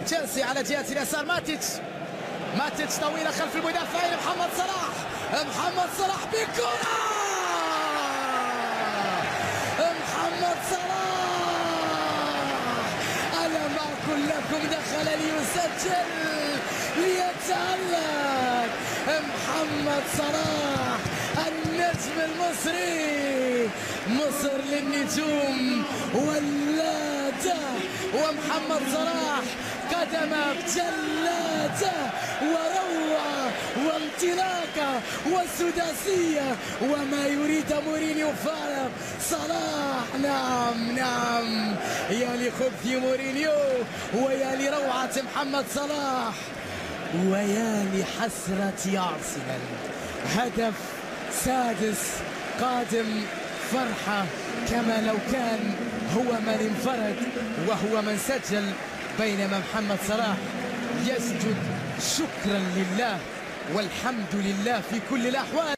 تشيلسي على جهة اليسار. ماتيتش، ماتيتش طويلة خلف المدافعين، محمد صلاح، محمد صلاح بكرة، محمد صلاح، ألم أقل لكم دخل ليسجل ليتألق. محمد صلاح النجم المصري، مصر للنجوم ولادة، ومحمد صلاح قدم جلادة وروعة وانطلاقة والسداسية وما يريد مورينيو فعله صلاح. نعم نعم، يا لخبث مورينيو ويا لروعة محمد صلاح ويا لحسرة أرسنال. هدف سادس قادم، فرحة كما لو كان هو من انفرد وهو من سجل، بينما محمد صلاح يسجد شكرا لله والحمد لله في كل الأحوال.